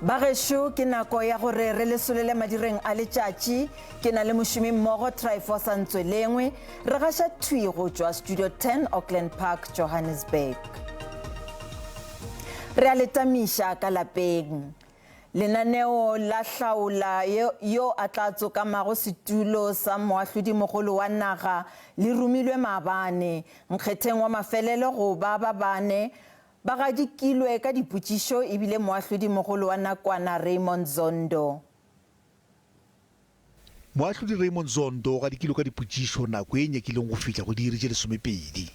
Bagešo, ke nako ya gore re le solele madireng a letšatši. Ke na le mošomimmogo Tryphosa Ntswelengwe. Re gaša thwi go tšwa Studio 10, Auckland Park, Johannesburg. Re a le tamiša ka lapeng. Lenaneo la hlaola yo a tla tsokamago setulo sa moahlodimogolo wa naga le romilwe maabane. Nkgetheng wa mafelelo go ba ba bane ba gadikilwe ka dipotšišo e bile moahlodimogolo wa nakwana Raymond Zondo. Moahlodi Raymond Zondo o gadikilwe ka dipotšišo nako e nyakileng go fihla go diiri tše lesomepedi.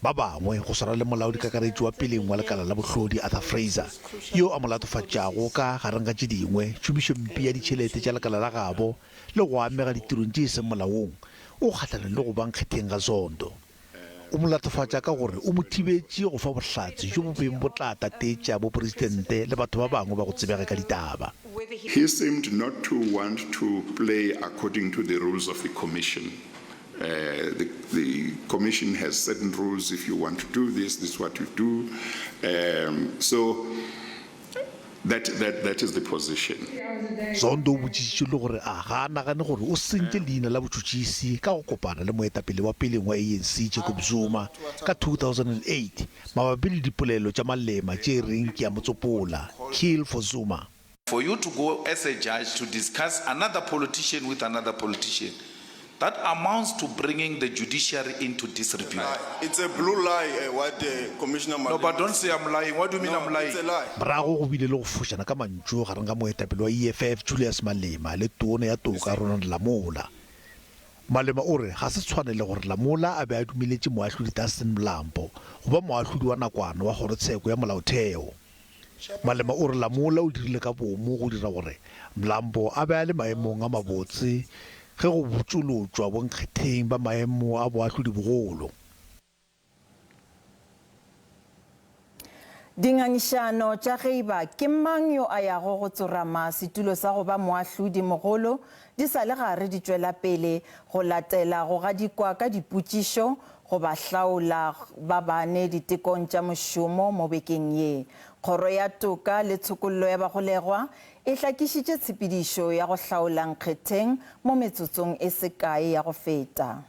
Ba bangwe, go swana le molaodikakaretšo wa peleng wa lekala la bohlodi Arthur Fraser, yo a mo latofatšago ka, gareng ga tše dingwe, tšhomišompe ya ditšhelete tša lekala la gabo le go amega ditirong tše seng molaong, o kgahlanong le go ba nkgetheng ga Zondo. O mo latofatša ka gore o mo thibetše go fa bohlatse bjo bo beng bo tla tatetša bopresidente le batho ba bangwe ba go tsebega ka ditaba. He seemed not to want to play according to the rules of the commission. Uh, the, the commission has certain rules. If you want to do this, this is what you do. Um, so that, that, that is the position. Zondo o botšišitšwe le gore a ga a nagane gore o sentše leina la botšhotšhisi ka go kopana le moetapele wa peleng wa ANC Jacob Zuma ka 2008 mabapi le dipolelo tša Malema tše reng ke a mo tsopola, Kill for Zuma. For you to go as a judge to discuss another politician with another politician, that amounts to bringing the judiciary into disrepute. It's a blue lie uh, what uh, Commissioner No, but don't say I'm lying. What do you mean no, I'm lying? It's a lie. Morago go bile le go fošana ka mantšu gareng ga moetapele wa EFF Julius Malema le Tona ya Toka Ronald Lamola. Malema o re ga se tshwanele gore Lamola a be a dumeletše moahlodi Dustin Mlambo go ba moahlodi wa nakwana wa kgorotsheko ya molaotheo. Malema o re Lamola o dirile ka boomo go dira gore Mlambo a be a le maemong a mabotse ge go botšolotšwa bonkgetheng ba maemo a boahlodibogolo. Dingangišano tša ge e ba ke mang yo a yago go tsorama setulo sa go ba moahlodi mogolo di sa le gare di tšwela pele go latela go gadikwa ka dipotšišo go ba hlaola ba bane ditekong tša mošomo mo bekeng ye. Kgoro ya Toka le Tshokollo ya Bagolegwa e hlakišitše tshepedišo ya go hlaola nkgetheng mo metsotsong e se kae ya go feta.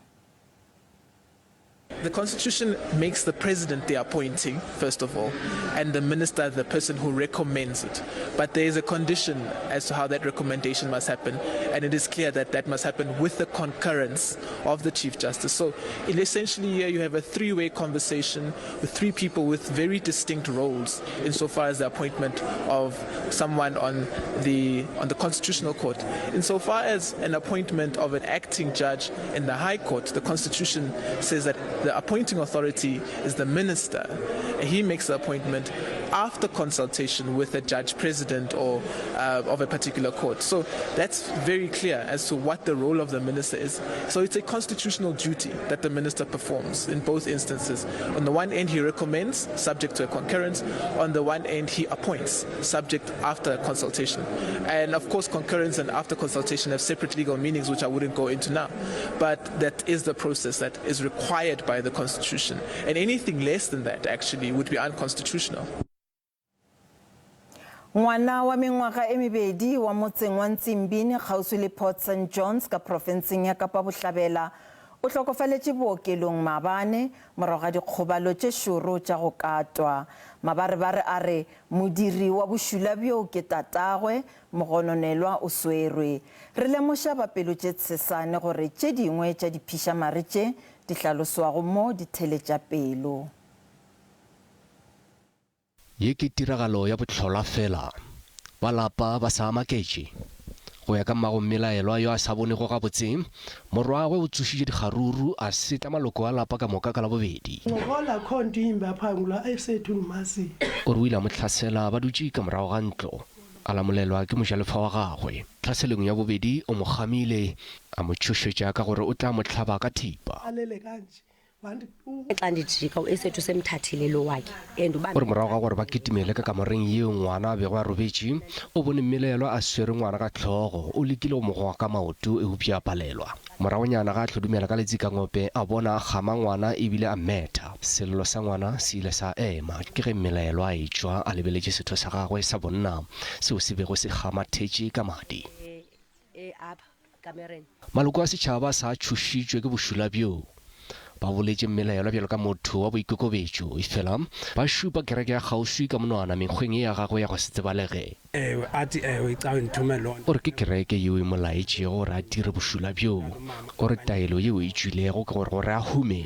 The constitution makes the president the appointing, first of all, and the minister the person who recommends it. But there is a condition as to how that recommendation must happen, and it is clear that that must happen with the concurrence of the Chief Justice. So essentially here you have a three-way conversation with three people with very distinct roles insofar as the appointment of someone on the on the Constitutional Court. Insofar as an appointment of an acting judge in the High Court, the Constitution says that the appointing authority is the minister. He makes the appointment after consultation with the judge president or uh, of a particular court. So that's very clear as to what the role of the minister is. So it's a constitutional duty that the minister performs in both instances. On the one end, he recommends, subject to a concurrence. On the one end, he appoints, subject after consultation. And of course, concurrence and after consultation have separate legal meanings, which I wouldn't go into now. But that is the process that is required by the Constitution. And anything less than that actually would be unconstitutional. Ngwana wa mengwaga e mebedi wa motseng wa Ntsimbini kgauswi le Port St Johns ka profenseng ya Kapa Bohlabela o hlokofaletše bookelong maabane morago ga dikgobalo tše šoro tša go katwa. Mabarebare a re modiri wa bošula bjoo ke tatagwe, mogononelwa o swerwe. Re lemoša ba pelo tše tshesane gore tše dingwe tša diphišamare tše di hlaloswago mo di theletša pelo. Ye ke tiragalo ya bohlolwa fela. Ba lapa ba sa maketše. Go ya ka mmagommelaelwa yo a sa bonego gabotse, morwagwe o tsošitše dikgaruru a setla maloko a lapa ka moka ka Labobedi. O re o ile a mo hlasela ba dutše ka morago ga ntlo, a lamolelwa ke mojalefa wa gagwe. Tlhaselong ya bobedi o mo kgamile, a mo tšhošetša ka gore o tla mo hlaba ka thipa. Xa ndijika uEsethu semthathile lo wakhe and O re morago ga gore ba kitimele ka kamoreng yeo ngwana a bego a robetše, o bone mmelaelwa a swere ngwana ka hlogo. O lekile go mo goga ka maoto eupša a palelwa. Moragonyana ga a hlodumela ka letsikangope a bona a kgama ngwana ebile a mmetha. Sello sa ngwana se ile sa ema ke ge mmelaelwa a etšwa a lebeletše setho sa gagwe sa bonna seo se bego se kgamathetše ka madi. Maloko a setšhaba a sa tšhošitšwe ke bošula bjo. Ba boletše mmelaelwa bjalo ka motho wa boikokobetšo, efela ba šupa kereke ya kgauswi ka monwana mekgweng ye ya gagwe ya go se tsebalege. Ewe, a ti ewe, icawe ndithume loo nto. O re ke kereke yeo e mo laetšego gore a dire bošula bjo. O re taelo yeo e tšwilego ke gore gore a hume,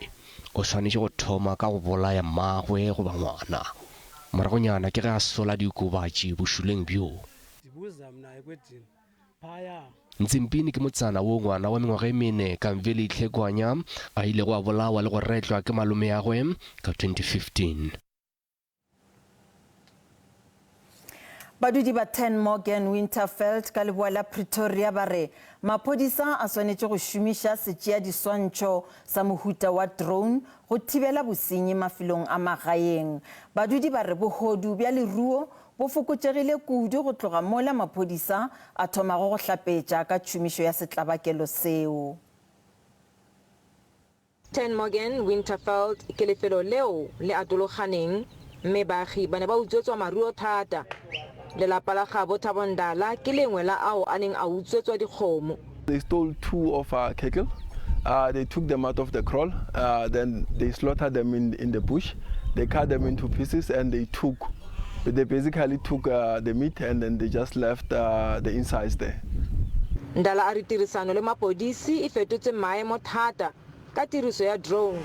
o swanetše go thoma ka go bolaya mmagwe goba ngwana. Moragonyana ke ge a sola diokobatši bošuleng bjo. Ndibuza mna ekwedini phaya. Ntsimpini ke motsana wo ngwana wa mengwaga e mene, Kamveli Hlekwana, a ilego a bolawa le go retlwa ke malomeagwe ka 2015. Badudi ba Ten Morgan Winterveld ka leboa la Pretoria ba re maphodisa a swanetše go šomiša setšeadiswantšho sa mohuta wa drone go thibela bosenyi mafelong a magaeng. Badudi ba re bohodu bja leruo bo fokotšegile kudu go tloga mola maphodisa a thomago go hlapetša ka tšhomišo ya setlabakelo seo. Ten Morgen Winterveld ke lefelo leo le atologaneng mme baagi ba ne ba utswetswa maruo thata. Lelapa la gaabo Thabo Ndala ke lengwe la ao a neng a utswetswa dikgomo. They stole two of our cattle, they took them out of the kraal, then they slaughtered them in, in the bush, they cut them into pieces and they took, they basically took uh, the meat and then they just left uh, the insides there. Ndala a re tirisano le mapodisi e fetotse maemo thata ka tiriso ya drone.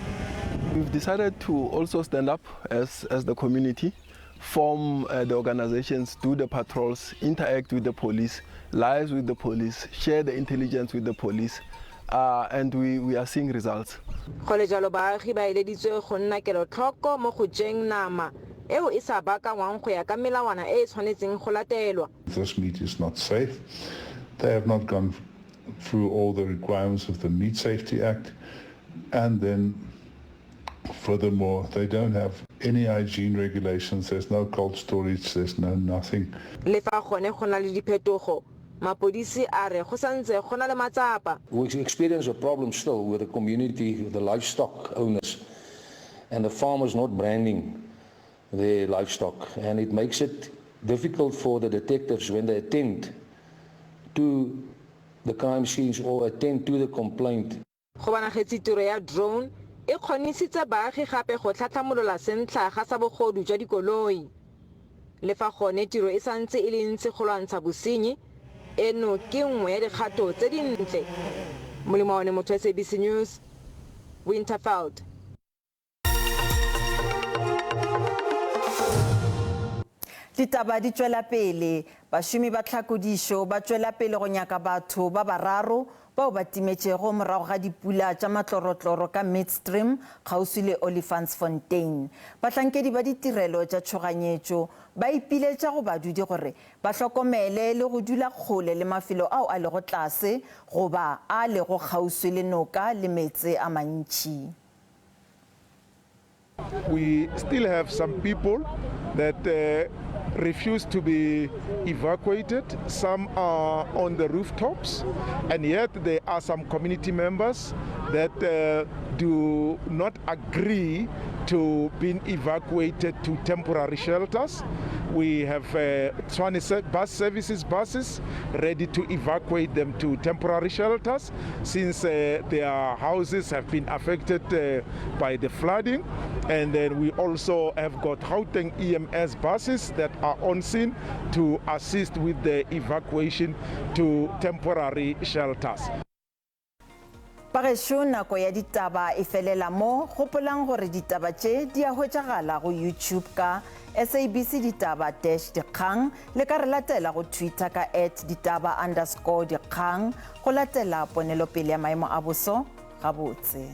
We've decided to also stand up as, as the community, form uh, the organizations, do the patrols, interact with the police, liaise with the police, share the intelligence with the police, uh, and we, we are seeing results. Go le jalo baagi ba eleditswe go nna kelotlhoko mo go jeng nama eo e sa baakangwang go ya ka melawana e e tshwanetseng go latelwa. This meat is not safe. They have not gone through all the requirements of the Meat Safety Act. And then furthermore, they don't have any hygiene regulations. There's no cold storage. There's no nothing. Le fa gone go na le diphetogo, mapodisi a re go santse go na le matsapa. We experience a problem still with the community, the livestock owners and the farmers not branding their livestock and it makes it difficult for the detectives when they attend to the crime scenes or attend to the complaint. Go bonagetse tiro ya drone e kgonisitse baagi gape go tlhatlhamolola sentlhaga sa bogodu jwa dikoloi. Le fa gone tiro e santse e le ntsi go lwantsha bosenyi, eno ke nngwe ya dikgato tse dintle. Molimoane Motho SABC News, Winterveld. Ditaba di tšwela pele. Bašomi ba tlhakodišo ba tšwela pele go nyaka batho ba bararo bao ba timetšego morago ga dipula tša matlorotloro ka Midstream kgauswi le Olifantsfontein. Bahlankedi ba ditirelo tša tšhoganyetšo ba ipiletša go badudi gore ba hlokomele le go dula kgole le mafelo ao a lego tlase goba a lego kgauswi le noka le meetse a mantši. We still have some people that uh, refuse to be evacuated. Some are on the rooftops, and yet there are some community members that uh, do not agree to being evacuated to temporary shelters. We have uh, Tshwane bus services buses ready to evacuate them to temporary shelters since uh, their houses have been affected uh, by the flooding. And then we also have got Gauteng EMS buses that are on scene to assist with the evacuation to temporary shelters. Bagešo nako ya ditaba e felela mo, gopolang gore ditaba tše di a hwetšagala go YouTube ka SABC Ditaba dash Dikgang, le ka re latela go Twitter ka at ditaba underscore dikgang go latela ponelopele ya maemo a boso gabotse.